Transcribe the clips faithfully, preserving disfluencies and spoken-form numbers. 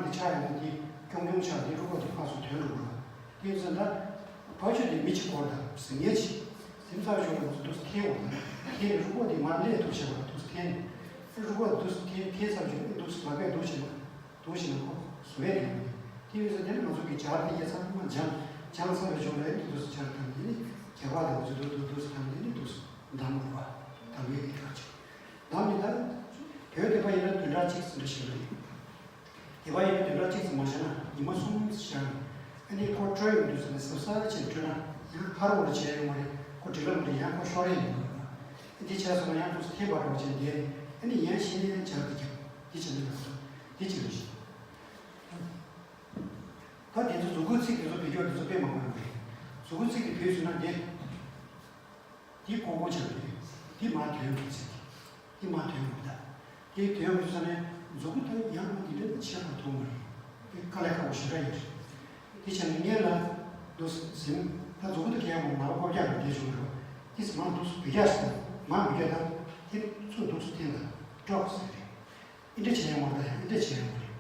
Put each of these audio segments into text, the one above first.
དེ་ཆགས་ཡོང་དུས་ཀྱོང་ཀྱོང་ཆགས་དེ་རུས་ཁོག་དེ་ཕར་ཚུར་དོན་འགྲོ་གི་རེད། དེ་ཡིན་ཙང་ད་ཕར་ཕྱོགས་དེ་མི་གཅིག་སྐོར་དང་ཟིན་ངེས་ཅིག་ཟིན་ཚར་ཞོར་ལ་ང་ཚོ་འདུག་སེ་འཐེན་འོང་ད། འཐེན་ནས་རུས་ཁོག་དེ་མར་སླེབས་ཐུབ་བྱེད་པ་འདུག་སེ་འཐེན་ནས། རུས་ཁོག་འདུག་སེ་འཐེན་འཐེན་ཚར་ཞོར་འདུག་སེ་ལག་པས་འདུག་བྱེད་པ། འདུག་བྱེད་ན་ཁོ་བཟོ་བས་འགྲིག་གི་མེད། དེ་ཡིན་ཙང་དེ་ནི་ང་ཚོ་གི་སྦྱར་དེ་ཡ་ཚང་མ་སྦྱངས་སྦྱངས་ཚར་བའི་ཞོར་ལ་ཡང་འདུག་སེ་སྦྱར་དང་དེ་ནི་རྒྱབ་ཁ་དང་ང་ཚོ་འདུག་འདུག་འདུག་སེ་དང་དེ་ནི་འདུག་སེ་འདམ་དགོས་པ། འདམ་ཡས་ཀྱི་གྲ་ཆུ། འདམ་ནི་ད་བོད་སྡེ་པ་ཡིན་ན་བདུན་ཕྲག་གཅིག་ཟིན་འདྲ་ཞིག་རེད། སྡེ་པ་ཡིན་ན་བདུན་ཕྲག་གཅིག་ཙམ་མ་བཞག་ན་ཉི་མ་གསུམ་བཞག་ནས་ཨ་ནི་ཁོ་སྤྲོད་ཡོང་དུས་ཙམ་ནས་གཟབ་གཟབ་བྱས་སྤྲོད་ན་ཡང་ཧར་བོར་བྱས་ཡོང་བ་རེད། ཁོ་འབྲི་ལམ་རེད། ཡང་ཁོ་ཤོར་ཡས་ཡོང་བ་རེད། ཨ་འདི་བྱས་སོང་ན་ཡང་ཁོ་འཐེན་པ་འདྲ་བོ་བྱས་བསྡད་ནས་ཨ་ནི་ཡང་ཤེས་ནས་ཡང་སྦྱར་དེ་རྒྱབ་འདི་བྱས་ན་ཡག་པོ་འདི་བྱས་རེད་ཤག་ད་དེ་ཚོ་མཛུབ་གུ་ཚིག་དེ་ཚོ་བེད་སྤྱོད་དེ་ཚོ་དཔེ་མང་པོ་ཡོད་རེད། མཛུབ་གུ་ཚིག་དེ་བེད་སྤྱོད་ན་དེ། འདི་ཀོང་ཀོང་ཆགས་ཀྱི་རེད། འདི་མར་དོན་དགོས་ཚེ། འདི་མར་དོན་དགོས་ད། འདི་དོན་དགོས་ས་ནས་མཛུབ་གུ་དང་ཡང་མ་འདི་འདྲ་ཆེ་བ་མཐོང་མ་རེད། འདི་དཀའ་ལས་ཁག་པོ་ཞེ་དྲག་ཡོད་རེད། འདི་བྱས་ནས་སྔོན་ལ་འདུག་ཟིན་ད་མཛུབ་གུ་དང་གས་མང་ལ་བཀོག་རྒྱག་རེད་དེ་བྱུང་རེད། འདི་མར་འདུག་བུད་རྒྱག་ཟིན་མར་བུད་རྒྱག་ད། འདི་ཚུར་འདུག་འཐེན་ད་སྒྲོག་ཟེར་རེད། འདི་འདྲ་བྱས་ཡོང་བ་དང་ཡང་འདི་འདྲ་བྱས་ཡོང་བ་རེད།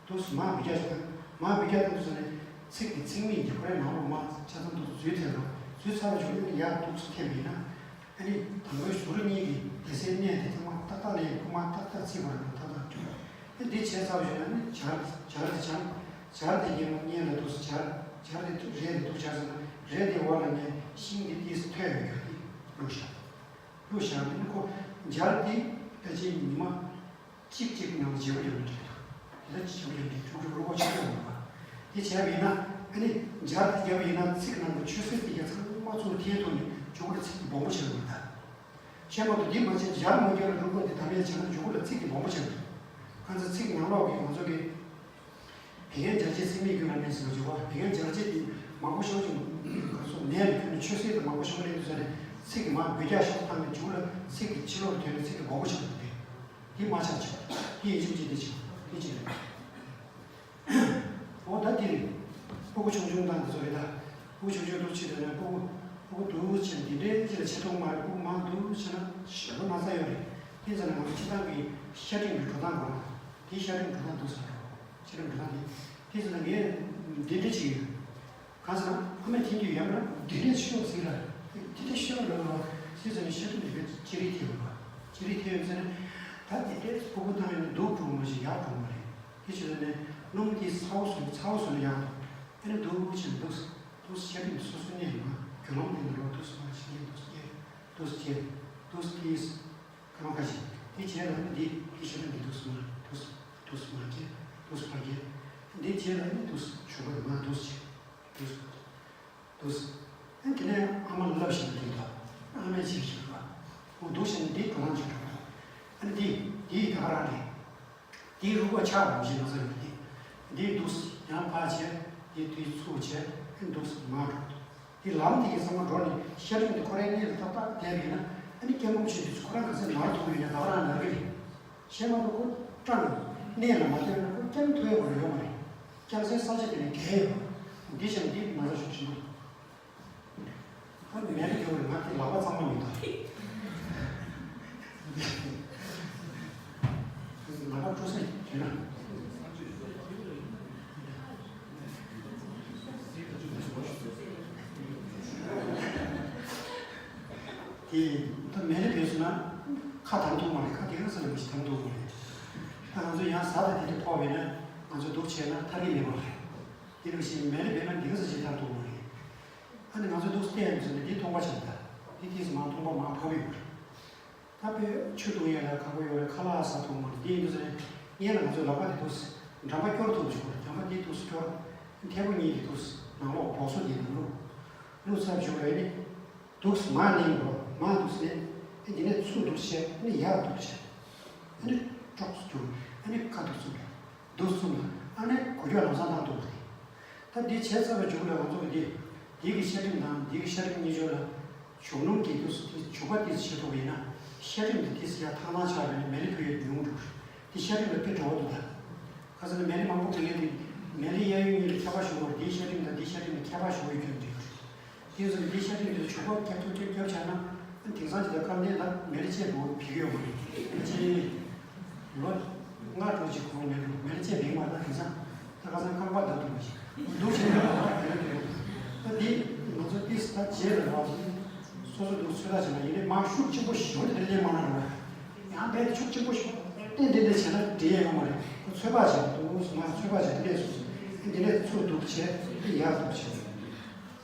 འདུག་སེ་མར་བུད་རྒྱག་ཅིག་དང་མར་བུད་རྒྱག་དང་འདུག་སེ་ནས་ཚིག་གི་ཚིག་མིག་འདི་ཁོ་རའི་ནང་ལོགས་མར་ཆ་ཚང་འདུག་སེ་འཛུལ་ཐལ་རོ། འཛུལ་ཚར་བ་བྱུང་ནས་ཡར་འདུག་སེ་འཐེན་པ་ཡིན་ན། ཨ་ནི་དང་པོའི་ཟུར་གཉིས་ཀྱི་སྡེ་ཚན་གནས་དེ་ཚང་མ་ཏག་ཏག་ལས་ཁུག་མ་ཏག་ཏག་ཚིག་བར་ན་ཏག་ཏག་འགྲོ། ཨ་འདི་བྱས་ཚར་བ་བྱུང་ན་ནི་སྦྱར་སྦྱར་དེ་སྦྱར་སྦྱར་དེ་ཉེ་མ་སྔོན་ལ་འདུག་སེ་སྦྱར་སྦྱར་དེ་ཐུག་རས་དེ་ཐུག་སྦྱར་ཟེར་ན་རས་དེ་འོག་ལ་ནས་ཤིང་དེ་ཏིས་ཐོད་ཡོད་རྒྱུ་དེ་བླུགས་བཞག་བླུགས་བཞག་ནས་ཁོ་སྦྱར་དེ་ཕལ་ཆེར་ཉི་མ། གཅིག་གཅིག་ནང་བརྗེ་པོ་ཡོང་གི་འདུག་ད་བརྗེ་པོ་ཡོང་གི་འདུག་ཁྱུག་ཁྱུག་རུ་ཁོག་ཆགས་ཡོང་གི་འདུག་དེ་བྱས་པ་ཡིན་ན་ཨ་ནི་སྦྱར་དེ་བརྒྱབ་པ་ཡིན་ན་ཚིག་ནང་གི་ཆུ་སེར་དེ་ག་ཚང་མ་ཚུར་འཐེན་ཐུབ་ནས་མཇུག་ལ་ཚིག་དེ་སྦོམ་པོ་ཆགས་ཡོང་གི་འདུག་བྱས་མ་གཏོགས་དེ་མ་བྱས་སྦྱར་མ་བརྒྱབ་ལ་རུ་ཁོག་དེ་དམ་ཡས་བྱས་ན་མཇུག་ལ་ཚིག་དེ་སྦོམ་པོ་ཆགས་ཡོང་གི་འདུག་ཁ་ཚ་ཚིག་ནང་ལོགས་ཀྱི་ང་ཚོ་གི་བད་ཀན་སྦྱར་བྱེད་ཚིག་མིག་ཀུན་ལ་གནས་ཟེར་བ་བྱུང་བ། བད་ཀན་སྦྱར་བྱེད་དེ་མང་པོ་ཤོར་ཅིང་ག་ཚོད་ནས་ལ་ཁྱོན་ནས་ཆུ་སེར་དེ་མང་པོ་ཤོར་ལེན་དུས་ཚོད་ནས་ཚིག་གི་མར་འབུད་རྒྱག་ཤོར་བཏང་ནས་མཇུག་ལ་ཚིག་གི་ཕྱི་ལོགས་ཐོན་ནས་ཚིག་དེ་སྦོམ་པོ་ཆགས་འདུག་དེ། དེ་མ་ཆགས་ཆོག་དེ་ཡིན་གཅིག་མིན་གཅིག་དེ་ཆགས་དེ་གཅིག་རེད། འོ་ད་དེ་རེད། སྤུ་གུ་ཆུང་ཆུང་དང་དེ་ཚོ་རེད་ད། སྤུ་གུ་ཆུང་ཆུང་འདུག་བྱེད་དེ་ནས་སྤུ་གུ་སྤུ་གུ་འདུག་བྱེད་འདི་འདྲའི་ཅིག་ལ་ཆེ་མཐོང་མ་རེད། སྤུ་གུ་མང་འདུག་བྱེད་ན་ཞེ་པོ་ན་ཚ་ཡོད་རེད། དེ་ཚོ་ནས་ང་ཚོ་སྤྱི་བཏང་གི་ཤ་སྒྲིམ་གྱི་འགྲོ་སྟངས་གོ་ར། དེ་ཤ་སྒྲིམ་འགྲོ་སྟངས་འདུག་ཟེར་རོ། ཤ་སྒྲིམ་འགྲོ་སྟངས་དེ། དེ་ཚོ་ནས་ངས་འདི་འདྲ་ཅིག་ཡོད། གང་ཟེར་ན་ཕ་མས་འཐེན་རྒྱུ་ཡང་ན་འདི་འདྲས་ཤོག་ཟེར་ལ། འདི་འདྲས་ཤོག་ལ་ལ་ཟེར་ཟེར་ནས་ཤ་སྒྲིམ་འདི་གའི་ཅི་རིགས་ཐེབས་པ། ཅི་རིགས་ཐེབས་ཟེར་ན། ད་འདི་འདྲས་སྤུ་གུ་བཏང་ཡོད་ན་སྡུག་གྲོང་མ་ཞིག་ཡག་གྲོང་མ་རེད། དེ་ཕྱིར་ནས་སྣུམ་དེ་ཚ་བོ་བཟོས་ཚ་བོ་བཟོས་ན་ཡག་འདུག་ཨ་ནི་སྡུག་ཅིག་འདུག་འདུག་ཤ་སྒྲིམ་སོ་སོ་གནས་ཡོད་ན་དགེ་སློང་དེ་འདྲ་ལོ་འདུག་སེ་མ་ཤི་ཡས་འདུག་སེ་སྐྱེ་འདུག་སེ་སྐྱེ་འདུག་སེ་སྐྱེ། སྐར་མ་ཁ་ཤས་དེ་རྗེས་ལ་ནི་འདི་འདི་ཤ་སྒྲིམ་འདི་འདུག་སེ་མར་འདུག་སེ་འདུག་སེ་མར་སྐྱེ་འདུག་སེ་ཕར་སྐྱེ། འདི་རྗེས་ལ་ནི་འདུག་སེ་ཞུགས་པ་དེ་མར་འདུག་སེ་བྱེད་འདུག་སེ་འདུག་སེ། ཨ་དེ་ནས་ཨ་མ་ལ་ལབ་བཞིན་འདུག་ད། ཨ་མས་བྱེད་ཞུགས་པ། འོ་འདུག་སེ་ནི་འདི་འགྲོ་སྟངས་ཅིག་འགྲོ་གི་འདུག་ཨ་ནི་འདི་འདི་ད་ག་རང་རེད། འདིའི་རུས་ཁོག་ཆག་རང་བཞིན་ན་ཚ་ཡོད་དེ། འདི་འདུག་སེ་ཡང་ཕར་བྱས། འདི་དུས་ཚུར་བྱས། ཨེ་འདུག་སེ་མར་འགྲོ། འདི་ལམ་འདི་གི་ཚང་མ་འགྲོ་ནས་ཤ་སྒྲིམ་འདི་ཁོ་རའི་གནས་ལ་ཏག་ཏག་བསྡད་པ་ཡིན་ན། ཨ་ནི་སྐྱེ་ཁམས་ཆེ་དུས་ཁོ་རང་ག་ཚོད་ནར་ཐུབ་ཡོད་ན་ད་ག་རང་ནར་གི་རེད། ཤ་མ་གཏོགས་ཁོ་སྐྲངས་ནས་གནས་ལ་མ་བསྡད་ན་ཁོ་སྐྱེ་ཁམས་ཐུབ་ཡག་པོ་ཡོད་མ་རེད། སྐྱེ་ས་ས་ཆ་དེ་ནས་བརྒལ་ཡོད། འདི་བྱས་ན་འདི་ན་ཚ་ཤུགས་ཆེན་པོ། ད་མེ་རི་རྒྱུག་རེད། ང་དེ་ལག་པ་གཙང་མ་མི་འདུག་ལག་པ་བཀྲུ་ས་ཡོད་ན། དེ་ད་མེ་རི་བུད་སོང་ན་ཁ་དྭངས་ཐུབ་མ་རེད། ཁ་དེ་ག་ས་ལ་མི་ཞིག་དྭངས་ཐུབ་མ་རེད། ད་ང་ཚོ་ཡང་གཟའ་དང་དེ་དུས་ཕོག་པས་ན་ང་ཚོ་འདུག་བྱས་ན་ཐར་གི་མེད་པ་རེད། དེ་ནང་བཞིན་མེ་རི་བུད་ན་འདི་ག་ས་ཞིག་ཐར་ཐུབ་མ་རེད། ཨ་ནི་ང་ཚོ་འདུག་སྟེ་ཡང་ཚོ་ནི་འདི་མཐོང་པ་བྱས་ད། འདི་དེས་མ་མཐོང་པ་མ་ཕབ་ཡོད་རེད། ད་དཔེ་ཆུ་བཏུང་ཡས་ལ་ཁག་པོ་ཡོད་རེད། ཁ་ལག་ཟ་ཐུབ་མ་རེད། འདི་ཡིན་དུས་ཙང་སྔོན་ལ་ང་ཚོའི་ལག་པ་འདི་འདུག་སེ་འགྲམ་པ་སྐྱོར་ཐུབ་བྱུང་བ་རེད། འགྲམ་པ་འདི་འདུག་སེ་སྐྱོར། མཐེ་བོ་གཉིས་འདི་འདུག་སེ་ནང་ལོགས་སྦོག་སོ་འདི་ནང་བླུགས། བླུགས་ཚར་བྱུང་བས་ནི་འདུག་སེ་མར་གླན་འགྲོ། མར་འདུག་སེ་ནས་ཨེ་འདི་ནས་ཚུར་འདུག་སེ་བྱས། ཨ་ནི་ཡར་འདུག་སེ་བྱས། ཨ་ནི་ཀྲོག་སེ་བརྒྱུགས། ཨ་ནི་ཁ་འདུག་སེ་བཙུམས། འདུག་སེ་བཙུམས་ལ་ཨ་ནི་འགུལ་སྐྱོད་ལམ་སང་བཏང་འདུག་སྟེ། ད་འདི་བྱས་ཚར་བའི་མཇུག་ལ་ང་ཚོ་གི་འདི། འདི་གི་ཤ་སྒྲིམ་དང་འདི་གི་ཤ་སྒྲིམ་གཉིས་ཆོ་ལ། བྱུག་སྣུམ་གྱིས་འདུག་སེ་དེ་བྱུག་པ་དེ་བྱེད་ཐུབ་པ་ཡིན་ན། ཤ་སྒྲིམ་འདི་དེ་སི་ཡ་ཐང་ཐང་ཆགས་པས་ན་མེ་ལི་ཕུ་ཡོད་ཉུང་འགྲོ་རེད། འདི་ཤ་སྒྲིམ་ལ་དཔེ་འགྲོ་བ་འདུག་ད། ཁ་སང་ནི་མེ་ལི་མང་པོ་གི་ཡོད་དེ། མེ་ལི་གཡས་གཡོན་གཉིས་ལ་ཁྱད་པར་ཞུ་བར་འདིའི་ཤ་སྒྲིམ་དང་འདིའི་ཤ་སྒྲིམ་ལ་ཁྱད་པར་ཞུ་བ་ཡོད་རྒྱུ་འདུག་རེད། དེ་ཚོ་འདི་ཤ་སྒྲིམ་འདི་ཚོ་བྱུག་པ་རྒྱབ་ཐུབ་རྒྱབ་རྒྱབ་བྱས་ན། དེང་སང་ཅི་ལྟར་སྐར་མ་ལ་མེ་ལི་ཅེ་འགྲོ་བ་བི་གི་ཡོད་མ་རེད། མེ་ལི་ཅེ། ལོ་ལྔ་དྲུག་ཅིག་གོང་མེད་འགྲོ་མེ་ལི་ཅེ་བིང་བ་ད་དེང་སང་ ད་ཁ་སང་རྐང་པ་བརྡབ་འདུག་མ་གཞི་འདུག་བྱས་ནས་ད་དེ་རེད། ད་འདི་ང་ཚོ་ཏིས་ད་རྗེས་ལ་རོགས་སོ་སོ་འདུག་ཚོད་ལྟ་བྱས་ན་ཡིན་ནའི་མ་ཤུགས་ཆེན་པོ་ཞེ་པོ་དེ་འདྲ་སླེབས་མ་གནང་རོགས། ཡང་དཔེ་ཤུགས་ཆེན་པོ་ཞིག་ཏན་ཏན་ཏན་བྱས་ན་འགྲིག་ཡས་ཡོད་མ་རེད། ཁོ་ཚོད་དཔག་བྱས་འདུག་ང་ཚོད་དཔག་བྱས་ཏེ་སླེབས་སོང་ཟེར། འདི་ནས་ཚུར་འདུག་བྱས་ཏེ་ཡར་འདུག་བྱས།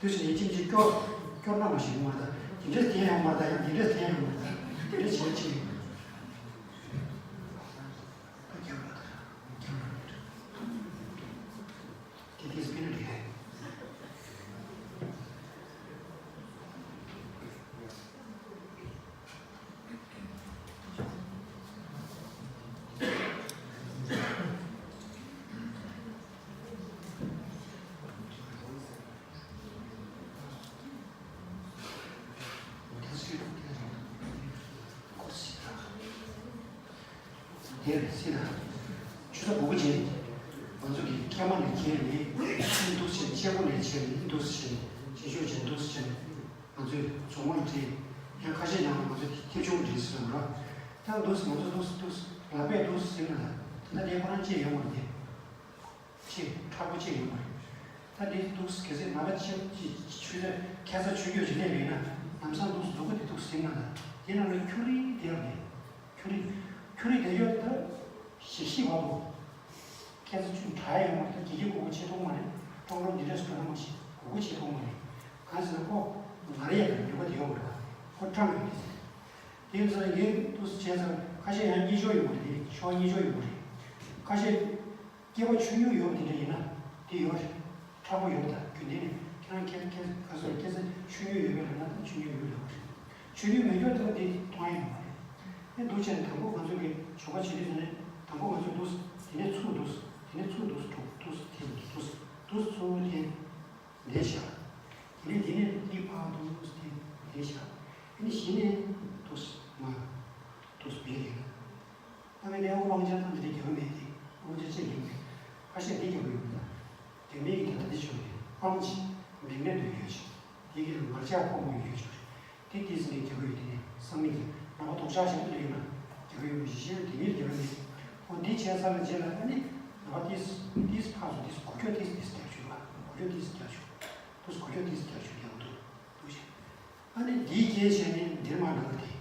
དུས་ཕྱིན་ཡིན་ཅིག་ཅིག་སྐྱོར་སྐྱོར་ན་མ་ཞིག་མ་རེད། ད་འདི་འདྲས་བསྟན་ཡོང་མ་རེད། ད་ཡང་འདི་འདྲས་བསྟན་ཡོང་མ་རེད། ད་འདི་འདྲས་བྱས་ཅིག་ཡོང་མ་རེད། ད་རྒྱབ་ལ་ད་རྒྱབ་ལ་མེད། དེ་དེ་སྤེལ་ན་འགྲིག་གི་རེད། དེར་སྲིད་ན། ཆུ་ཚ་སྦུ་གུ་ཅན། ང་ཚོ་གི་སྐྱེས་མ་ནས་སྐྱེས་ནས་འདུག་སེ་བྱས། སྐྱེས་པོ་ནས་བྱས་ནས་འདུག་སེ་བྱས་ནས་བྱེད་ཕྱོགས་ཅན་འདུག་སེ་བྱས་ནས་ང་ཚོས་མཛོག་མ་བྲིས། ཡང་ཁ་ཤས་ཀྱང་ང་ཚོས་ཐེབས་ཆུང་བྲིས་ཟེར་བ་ར། ད་འདུག་སེ་ང་ཚོ་འདུག་སེ་འདུག་སེ་ལག་པས་འདུག་སེ་ཟིན་ན་ད་ད་ལྟ་དེ་ཁོ་རང་ཅི་ཡོང་བ་རེད། ཅི་མཁྲེགས་པོ་ཅི་ཡོང་བ་རེད། ད་འདི་འདུག་སེ་གལ་སྲིད་ནང་པ་ཆེ་ཅི་ཆུ་ཚ་ཁ་ཚ་ཆུ་རྒྱུས་ཅི་སླེབས་ཡིན་ན་ལམ་སང་འདུག་སེ་མཛུབ་གུ་དེ་འདུག་སེ་ཟིན་ན་ད་དེ་ནང་ལ་ཁྱུ་རིགས་དེ་ཡོད་རེད། ཁྱུ་རིགས། ཁྱུ་རིགས་དེ་ཡོད་ད་ཞིབ་ཞིབ་བ་དོ། ཁ་ཚ་ཆུ་དྲག་ཡོད་མ་རེད། ད་དགེ་རྒན་གོ་གོ་ཆེ་མཐོང་མ་རེད། ཀྲོང་ཀྲོང་འདི་འདྲས་སུ་ན་མ་ཤེས་གོ་གོ་ཆེ་མཐོང་མ་རེད། གང་ཟེར་ན་ཁོ་ང་རེ་ཡ་ལ་ཡོད་པ་དེ་ཡོད་མ་རེད། ཁོ་སྤྲང་ཡོད་དེ་ཟེར། དེ་ཚོ་ངས་འདུག་སེ་བྱས་ཙང་ཁ་ཤས་ཡང་གཉིད་ཤོར་ཡོང་བ་རེད། ཤོར་གཉིད་ཤོར་ཡོང་བ་རེད། ཁ་ཤས། སྐྱེས་པ་ཆུང་ཉུང་ཡོད་པ་དེ་འདྲ་ཡིན་ན་དེ་ཡོད་རེད། མཁྲེགས་པོ་ཡོད་པ་དང་རྒྱུན་ལྡན་ནས་ཁྱེད་རང་ཁྱེད་ཁྱེད་ག་ཚོད་སྐྱེས་ཚེ་ཆུང་ཉུང་ཡོད་པའི་ལབ་ན་ད་ཆུང་ཉུང་ཡོད་ལབ་པ་རེད། ཆུང་ཉུང་མེད་རྒྱུ་དེ་ལ་དེ་མཐོང་ཡ་ཡོད་མ་རེད། ཨེ་འདུག་བྱས་ནས་དང་པོ་ང་ཚོ་གི་ཞོགས་པ་བྱེད་དུས་ཙམ་ནས་དང་པོ་ང་ཚོ་འདུག་དེ་ནས་ཚུར་འདུག་དེ་ནས་ཚུར་འདུག་འགྲོ་འདུག་དེ་འདུག་འདུག་ཚུར་དེ་འདས་བཞག་དེ་ནས་དེ་ནས་དེ་ཕར་འདུག་དེ་འདས་བཞག་དེ་ནས་གཞི་ནས་འདུག་མ་འདུག་བེ་རེད། ཨ་མའི་ནས་དབང་ཆ་དང་འདི་འདྲ་རྒྱག་མེད་དེ། དབང་ཆ་ཅི་ཡིན་མེད། ཁ་ཤས་འདི་རྒྱག་ཡོད་མེད། རྒྱ་མིའི་གི་དེ་ལ་འདི་བྱུང་ནས་ཨང་ཅི་མིང་ནས་འདོད་ཡོད་ཅི། དེ་གི་ལ་ངར་ལྕགས་ཕོག་མོ་ཡོད་ཅི། དེ་དེ་ཟིན་ནས་རྒྱག་ཡོད་དེ་ནས་སང་མིག་གི་ནང་པ་དོག་ཆགས་ཞིག་འདི་ཡོད་ན་རྒྱག་ཡོད་མེད་ཞི་ཞི་དེ་མིར་རྒྱག་མེད། ཨོ་འདི་བྱས་ཚར་ལ་རྗེས་ལ་ཨ་ནི་ནང་པ་ཏིས་ཏིས་ཕག་སོ་ཏིས་གོ་ཁྱོད་ཏིས་ཏིས་རྒྱག་ཆུ་ར་གོ་ཁྱོད་ཏིས་རྒྱག་ཆུ། ཏིས་གོ་ཁྱོད་ཏིས་རྒྱག་ཆུ་རྒྱག་འདུག་འདུག་ཞིག་ཨ་ནི་འདིའི་རྐྱེན་བྱས་ནས་འདིར་མ་ན་གི་དེ།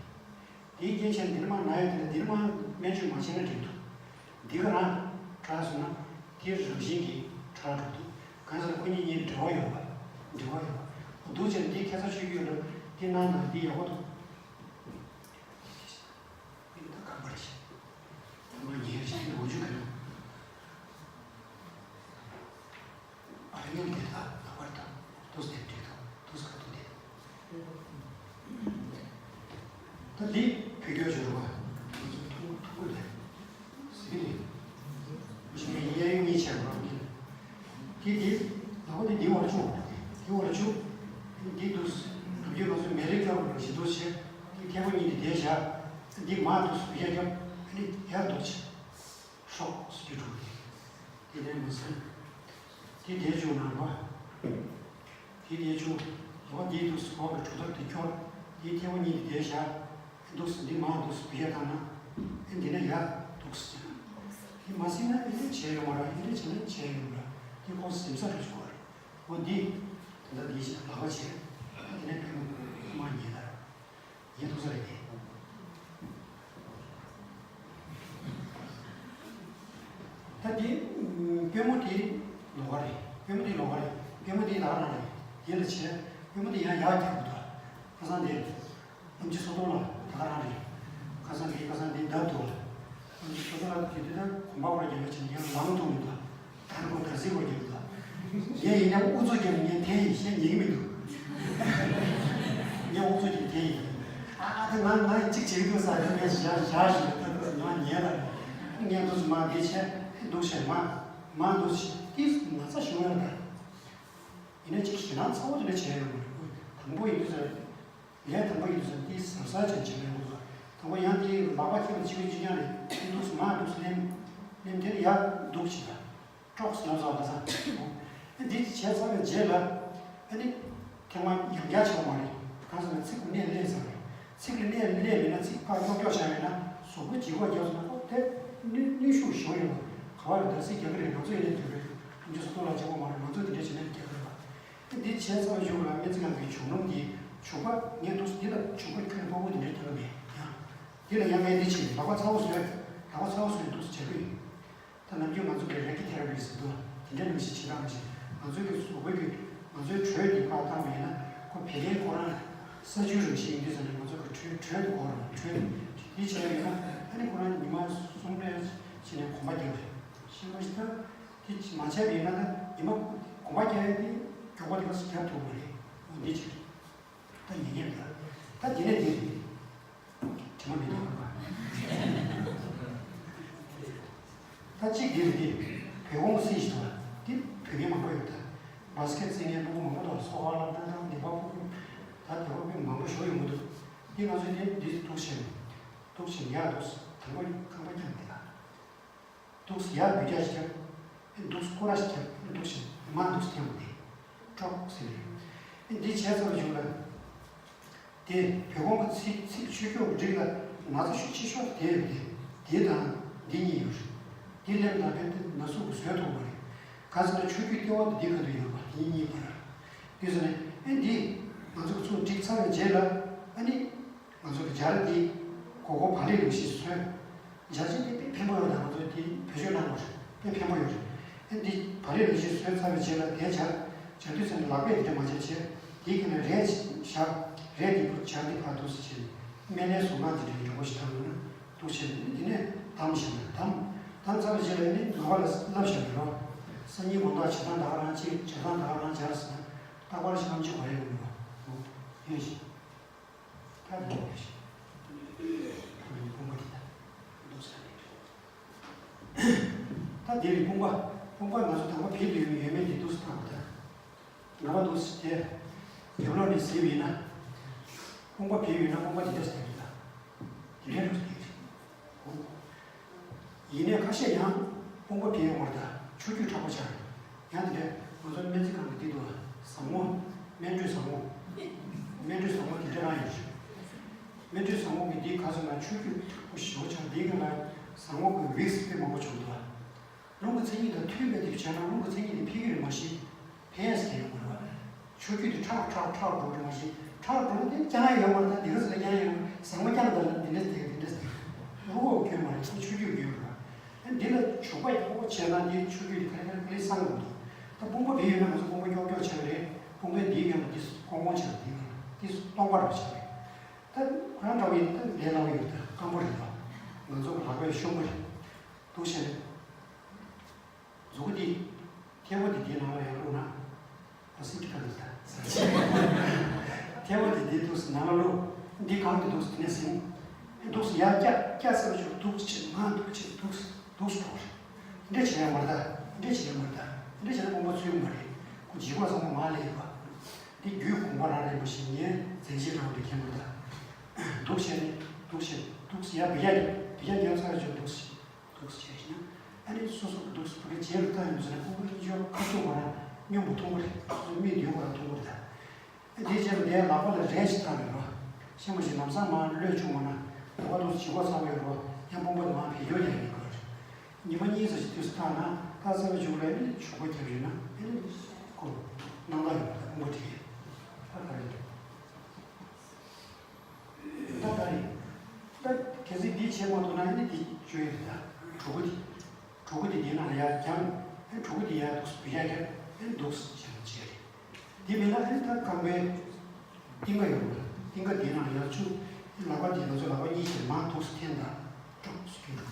འདིའི་རྐྱེན་བྱས་ནས་འདིར་མ་ན་ཡོད་དེ་ལ་འདིར་མ་སྨན་བཅོས་མ་བྱས་ན་འགྲིག་འདུག་འདི་ག་རང་དྲག་སོང་ན་དེ་རང་བཞིན་གྱིས་དྲག་འགྲོ་འདུག་གང་ཟེར་ན་ཁོ་གཉིས་གཉིས་འབྲེལ་བ་ཡོད་པ། འབྲེལ་བ་ཡོད་པ། འདུག་བྱས་ནས་འདི་ཁ་ཚ་ཆུ་རྒྱུས་ལ་འདི་གནང་དང་འདི་ཡག་པོ་འདུག་འདི་ད་གང་པར་བྱས། ད་མ་ཉེར་བྱས་འདི་འོ་ཆུ་ག་ན། ཨ་རི་ཡོང་དེ་དག་ལག་པར་དང་དུས་དེ་འགྲིག་དང་དུས་ཁ་ཐུག་དེ། ད་འདི་བོད་སྐྱོར་བྱོས་རོགས། ང་ཚོ་ཐུག་ཐུག་གི་རེད། ཟེར་གི་རེད། མི་ཤེས་ཡ་ཡོང་གཉིས་བྱས་རོགས་ཀྱི། དེ་དེ་ལག་པ་དེ་འདི་བར་བཅུག་འདི་བར་བཅུག་འདི་འདུག་ནམ་རྒྱུན་ང་ཚོ་མེ་རི་ཀ་བར་ཞིག་འདུག་བྱས། འདི་ཐེ་བོ་གཉིས་དེ་དེ་བཞག་འདི་མ་འདུག་བུ་ཡ་རྒྱབ་འདི་ཡར་འདུག་བྱས། ཤོག་སུ་ཅི་འགྲོ་གི་རེད། དེ་ནས་མི་ཟེར། དེ་བསྡད་བཅུག་ན་རོ། དེ་བསྡད་བཅུག་རོ། དེའི་དུས་སུ་འོག་གི་གྲོ་ཐོར་དེ་སྐྱོར། དེའི་ཐེ་བོ་གཉིས་དེ་བསྡད་བཞག་འདུག་སེ་འདི་མ་འདུག་སེ་བུ་ཡ་བཏང་ན། ཨེ་འདི་ན་ཡ་འདུག་སེ་ཟེར། དེ་མ་ཟིན་ན་ཨེ་འདྲ་བྱས་ཡོང་བ་ར་ཨེ་འདྲ་བྱས་ན་བྱས་ཡོང་བ་ར། དེ་ཁོང་སེམས་ས་རུ་བཅུག་པ་རེད། འོ་འདི། དེ་འདྲ་འདི་བཞིན་ལག་པ་བྱས། ཨ་དེ་ནས་ཕན་མ་ཉེས་ལ། ཡིན་ཐུག་ས་རེད་དེ། ད་དེ་པུས་མོ་དེ་ལོགས་ཀ་རེད། པུས་མོ་དེ་ལོགས་ཀ་རེད། པུས་མོ་དེ་ད་ག་རང་རེད། དེ་ལ་བྱས་པུས་མོ་དེ་ཡང་ཡར་རྒྱག་དགོས་འདུག་ཁ་སང་དེ་ཨམ་ཆི་སོ་ཏོ་ལ་ད་ག་རང་རེད། ཁ་སང་དེ་ཁ་སང་དེ་བརྡབ་འདུག་ཨམ་ཆི་སོ་ཏོ་ལ་དེ་དུས་ད་གོམ་པ་བར་རྒྱབ་པ་བྱས་ནས་ཡང་ལངས་ཐུབ་མི་འདུག་ད་རུང་ད་གཟིགས་པར་གྱུར་ད། ངས་ཡིན་ན་ཨུ་ཚུགས་རྒྱབ་ནས་ངས་འཐེན་ཡིན་ཞེས་ཉན་གྱི་མི་འདུག་ངས་ཨུ་ཚུགས་རྒྱབ་འཐེན་ཡིན། ཨ་ཨ་ད་ང་ང་གཅིག་བྱེད་ཀྱི་འདུག་ས་རེད། ངས་བཞག་བཞག་ཞུ་ད་ད་ང་ཉན་ད། ངས་འདུག་སེ་མ་འདི་བྱས་འདུག་བྱས་མ་མ་འདུག་སེ་ཏིས་ན་ཚ་ཞུ་ཡ་ད། ཡིན་ན་གཅིག་ཞེད་སྣང་ཚ་བོ་དེ་འདྲ་བྱས་ཡོད་མ་རེད། དང་པོ་ཡིན་དུས་ས་རེད། ལས་དང་པོ་ཡིན་དུས་ཙམ་དེའི་ཟབ་ཟབ་ཅན་བྱེད་མེད་འོང་ཙང་། དང་པོ་ཡང་དེའི་ལག་པ་ཁྱེར་ལ་གཅིག་གཅིག་རྐྱང་རེད། འདུག་སེ་མར་འདུག་སེ་ལེན། ལེན་དེ་ལ་ཡར་འདུག་བྱེད་པ། ཀྲོག་སེ་ལབ་ཙང་ལ་ས། འདི་བྱས་ཚར་བའི་རྗེས་ལ། ཨ་ནི། ཐེངས་མ་ཡང་བསྐྱར་བྱེད་དགོས་མ་རེད། གང་ཟེར་ན་ཚིགས་ཀྱི་གནས་སླེབས་ཚར་རེད། ཚིགས་ཀྱི་གནས་སླེབས་མེད་ན་ཚིགས་ཕར་ཀྱོག་ཀྱོག་བཞག་ཡོད་ན་གཟུགས་པོ་ལྗིད་ཁོག་རྒྱབ་སོང་ན་ཨོ་དེ་ནུས་ནུས་ཤུགས་ཞིག་ཡོད་པ། ག་བ་རེད་ད་ཚིགས་རྒྱག་གི་རེད། ང་ཚོ་ཡིན་ནའི་འདོད་རེད། ཡིན་རྒྱུ་སུ་གཏོང་ལ་བྱེད་དགོས་མ་རེད། ང་ཚོས་དེ་འདྲ་བྱེད་ན་རྒྱག་གི་རེད་པ། དེ་འདི་བྱས་ཚར་བའི་གཞུག་ལ་སྨན་རྩིས་ཁང་གི་བྱུག་སྣུམ་འདི་བྱུག་པ་ངས་འདུག་འདི་ལ་བྱུག་པ་ཁྱོན་ནས་ཕོག་པོ་དེ་འདྲ་རྒྱག་གི་མེད་ཡང་། འདི་ལ་ཡང་ངས་འདི་བྱས་ནས་ལག་པ་ཚ་པོ་བཟོས། ལག་པ་ཚ་པོ་བཟོས་ནས་འདུག་སེ་བྱ་གི་ཡོད། ད་ནམ་རྒྱུན་ང་ཚོ་གི་རེ་ཀི་ཐེ་ར་པི་ཟེར་འདུག་དེ་འདྲ་ནང་བཞིན་བྱེད་སྟངས་ནང་བཞིན་ང་ཚོའི་གི་གཟུགས་པོའི་གི་ང་ཚོའི་དྲོད་འདི་ཕར་བཏང་བ་ཡིན་ན་ཁོ་བད་ཀན་ཁོ་རང་ས་ཆུའི་རང་བཞིན་ཡིན་དུས་ཙམ་ནས་ང་ཚོ་གི་དྲོད་དྲོད་དུ་གོ་རང་དྲོད་དེ་བྱས་ཡིན་ན་ཨ་ནི་ཁོ་རང་ཉི་མ་གསུམ་རེ་བྱས་ནས་གོམ་པ་རྒྱག་རེད། ཤེས་པ་ཞིག་ད། དེ་མ་བྱས་པ་ཡིན་ན་ད་ཉི་མ་གོམ་པ་རྒྱག་ཡས་དེ་མགྱོགས་པོ་དེ་ག་སུ་རྒྱབ་ཐུབ་མ་རེད། འོ་འདི་ཅིག་རེད། ད་ཉན་ཉན་འདུག་ད་འདི་ནས་འདི་རེད། དྲི་མ་མི་འདུག་ག་ད་གཅིག་འདི་རེད། འདི་བོད་གོང་སྲིད་ཞིག་འདུག་འདི་བོད་མི་མང་པོ་ཡོད་ད། བཱ་སི་ཀེ་ཊི་རྩེད་མཁན་སྤུ་གུ་མང་པོ་འདུག་སོ་ཧ་ལ་ཏ་ཏ་འདི་པ་སྤུ་གུ་ད་དེ་བ་དཔེ་མང་པོ་ཞོ་ཡོང་གི་འདུག་འདི་ང་ཚོས་འདི་འདི་འདུག་བྱས་འདུག་བྱས་ཡག་འདུག་དང་པོ་རྐང་པ་བརྐྱངས་འདི་ལ། འདུག་སེ་ཡར་འབུད་རྒྱག་ཅིག་བརྒྱབ། ཨེ་འདུག་སེ་སྐོར་ར་ཞིག་བརྒྱབ། ཨེ་འདུག་སེ་མར་འདུག་སེ་འཐེན་པ་དེ། ཀྲོག་ཟེར་ནས། ཨེ་འདི་བྱས་ཚར་བའི་གཞུག་ལ། དེ་བོད་གོང་གི་ཚིག་ཚིག་ཆོས་སྐྱོང་གི་རིགས་ལ་ན་ཚ་ཤུགས་ཆེ་ཤོས་དེ་ཡོད་དེ། དེ་དང་འདི་གཉིས་ཡོད་རེད། འདི་ལེན་དང་ཕན་ཚུན་ན་ཟུག་གི་བཟོས་ཐུབ་པ་རེད། ག་ཟེར་ན་ཆོས་བརྒྱུད་ལྟེ་བ་དེ་འདི་ག་དུ་ཡོད་པ་དེ་གཉིས་བར། དེ་ཟེར་ནས་ཨེ་འདི་ང་ཚོ་གི་ཚུར་བསྒྲིགས་ཚར་བའི་རྗེས་ལ་ཨ་ནི། ང་ཚོ་གི་སྦྱར་འདི་གོ་གོ་བག་ལེབ་རིང་ཞིག་བཟོས། སྦྱར་ཅིག་འདི་དཔེ་ཕན་པོ་ཡོད་ད། ང་ཚོ་འདི་བེད་སྤྱོད་གནང་དགོས་རེད། དཔེ་ཕན་པོ་ཡོད་རེད། ཨེ་འདི་བག་ལེབ་རིང་ཞིག་བཟོས་ཚར་བའི་རྗེས་ལ་དེ་སྦྱར། སྦྱར་དུས་ཙམ་ནས་ལག་པས་འདི་འདྲ་མ་བྱས་བྱས། དེའི་སྒང་ནས་རས་ཞིག་བཞག་རས་འདི་བུ་སྦྱར་འདི་ཕར་འདུག་སེ་བྱས་ནས་སྨན་བླའི་གཟུངས་སྔགས་འདི་འདྲའི་མགྱོགས་པོ་ཞིག་བཏང་ན་འདུག་བྱས་ནས་འདི་ནས་བསྡམས་བཞག་ན་བསྡམས། བསྡམས་ཚར་བའི་རྗེས་ལ་ནི་ནང་པ་ལ་བསླབ་བཞག་ཡོད་རོ། སང་ཉིན་དགོང་དག་བྱེ་ཐང་ད་ག་རང་གཅིག་བྱེ་ཐང་ད་ག་རང་སྦྱར་ཟེར་ན་རྟག་པར་ཞིག་ཨམ་ཆི་གོ་ཡ་ཡོད་རོ། འོ་ཡོད་ཞིག་ད་འདི་ཡོད་ཞིག་ད་འདི་དཔུང་པ་འདི་ད་འདུག་ས་རེད། ད་འདི་རེད་དཔུང་པ། དཔུང་པ་ང་ཚོ་དང་པོ་བེད་དུ་ཡོད་མེད་འདི་འདུག་སེ་བཏང་བ་ད། ང་པ་འདུག་སེ་དེ་རྒྱབ་ལོགས་ནས་གཟིགས་པ་ཡིན་ན། དཔུང་པ་བེད་ཡོད་ན་དཔུང་པ་འདི་འདྲ་ཟེར་གྱི་ད། འདི་འདྲའི་རུ་ཟེར་གྱི་རེད། ཡིན་ནའི་ཁ་ཤས་ཡང་དཔུང་པ་བེད་ཡོད་མ་རེད་ད། ཆུ་རྒྱུས་དྲག་པོ་ཆགས་རེད། ཡང་འདི་འདྲ་ང་ཚོ་སྨན་རྩིས་ཁང་གི་འདི་འདུག་ཨ། བཟང་མོ། སྨན་སྤྲོད་བཟང་མོ། སྨན་སྤྲོད་བཟང་མོ་འདི་འདྲ་རང་ཡོད་རེད། སྨན་སྤྲོད་བཟང་མོ་གི་འདི་ག་ཚོད་ན་ཆུ་རྒྱུས་དྲག་པོ་ཞེ་པོ་ཆགས། འདི་ག་ལ་བཟང་མོ་གི་ཝིག་སི་དཔེ་མང་པོ་བྱུང་འདུག་ཨ། རླུང་གི་མཚན་ཉིད་དང་མཐུན་པའི་དེ་བྱས་ན་རླུང་གི་མཚན་ཉིད་དེ་འཕེལ་གྱི་རེད་མ་གཞི། འཕེལ་ཡས་ཀྱི་ཡོད་མ་རེད་བ། ཆུ་རྒྱུས་དེ་ཁྲག་ཁྲག་ཁྲག་འགྲོ་གི་རེད་མ་གཞི། ཁྲག་འགྲོ་ན་དེ་རྐྱང་ཡང་ཡོད་མ་རེད། ད་འདི་ག་ཟེར་ན་རྐྱང་ཡང་ཡོད། ཟང་མོ་རྐྱང་དང་འདི་འདྲས་དེ་འདི་འདྲས་དེ། རླུང་འོག་གི་མ་རེད། ཁོ་ཆུ་རྒྱུས་ཀྱི་ཡོད་རེད་བ། ཨ་འདི་ལ་བྱུག་པ་ཡག་པོ་བྱས་ན་འདི་ཆུ་རྒྱུས་དེ་ཁ་ལེ་ཁ་ལེ་སངས་འགྲོ་འདུག་ད་དཔུང་པ་འདི་ཡོད་ན་ང་ཚོ་དཔུང་པ་ཀྱོག་ཀྱོག་ཆགས་རེད། དཔུང་པའི་འདིའི་ངང་ལ་འདི་ཀོང་ཀོང་ཆགས་འདི་ངང་ལ་འདི་སྟོང་པ་རུ་ཆགས་རེད། ད་ཁོ་རང་འདྲ་བོ་ཡིན་ད་ལས་སླ་བོ་ཡོད། ད་སྐམ་པོ་རེད་ད། ང་ཚོ་གི་ལག་པའི་ཤོང་པོ་རེད། འདུག་བྱས་ནས། མཛུ་གུ་འདི། མཐེ་བོ་འདི་འདིའི་ནང་ལ་ཡར་བླུགས་ན། ཨ་སི་ཊིག་ག་འདུག་ད། མཐེ་བོ་འདི་འདི་འདུག་སེ་ནང་ལ་བླུགས། འདི་གང་འདི་འདུག་སེ་དེ་ནས་ཟིན། འདུག་སེ་ཡར་བཀྱག་བཀྱག་ས་རུ་ཆུ་འདུག་སེ་ཕྱིན་མར་འདུག་སེ་ཕྱིན་འདུག་སེ་འདུག་སེ་འགྲོ་བ་རེད། འདི་འདྲ་བྱེད་ཡ་མ་རེད་ད། འདི་འདྲ་བྱེད་ཡ་མ་རེད་ད། འདི་འདྲ་བྱས་ན་དཔུང་པ་ཚུད་ཀྱི་མ་རེད། ཁོ་ལྗིད་ཁོག་ཚང་མ་མར་སླེབས་ཡོད་པ། འདི་རྒྱུད་གོང་པ་རང་རེད་མ་གཞི་ངའི་མཛད་རྗེས་རང་རེད་མཁྱེན་པ་རེད་ད། འདུག་སེ་བྱས་ནས་འདུག་སེ་འདུག་སེ་ཡར་འབུད་ཡ་རེད། འབུད་ཡ་རྒྱབ་ཚར་རྗེས་འདུག་སེ། འདུག་སེ་བྱས་ཤིང་ན། ཨ་ནི་སོ་སོ་གི་འདུག་སེ་བུ་གའི་རྗེས་ལ་བཏང་ཡོང་དུས་ན་ཁོང་ཁྲོ་ཁ་ཐུག་པ་ར་སྙོམས་པོ་མཐོང་གི་རེད། སོ་སོའི་མིག་མདུན་པ་ར་མཐོང་གི་རེད་ད། ཨ་དེའི་རྗེས་ལ་དེའི་ལག་པ་ལ་རས་ཤིག་བཏགས་ནས་རོ། ཤེས་མ་ཤེས་ལམ་སང་མར་གློད་བྱུང་བ་ན་ལག་པ་འདུག་སེ་ལྗིད་ཁོག་ཚ་པོ་ཡོད་རོ། ཡང་དཔུང་པ་དེ་མར་བེད་སྐྱོར་རྒྱག་ཡོང་གི་རེད། ཉི་མ་གཉིས་ཙམ་ཞིག་དུས་སུ་བཏང་ན་ད་ཚ་བའི་མཇུག་ལ་ཨ་ནི་བྱུག་པ་བརྒྱབ་ཡོད་ན་ཨ་ནི་ཁོ་སྣང་དག་ཡོད་པ་དང་དཔུང་པ་འགྲིག་གི་ད་ག་རེ་རེད། ད་ད་རེད། ད་གལ་སྲིད་འདི་བྱེད་མ་ཐུབ་ན་ཨ་ནི་འདི་བཅོས་ཡོད་རེད་ད། གྲོད་ཁོག་འདི། གྲོད་ཁོག་འདི་འདི་ནང་ལ་ཡར་བརྒྱངས། ཨ་གྲོད་ཁོག་འདི་ཡར་འདུག་སེ་བུད་ཡ་རྒྱབ། ཨ་འདུག་སེ་བྱས་ན་བྱས་རེད། འདི་མིན་ན་ཨ་ནི་ད་རྐང་པའི་རྟིང་པ་ཡོད་རེད། རྟིང་པ་འདི་ནང་ལ་ཡར་བཅུག་ཨ་ལག་པ་འདི་ང་ཚོ་ལག་པ་གཉིས་ཀྱིས་མར་འདུག་སེ་འཐེན་དང་། ཀྲོག་སེ་འཐེན་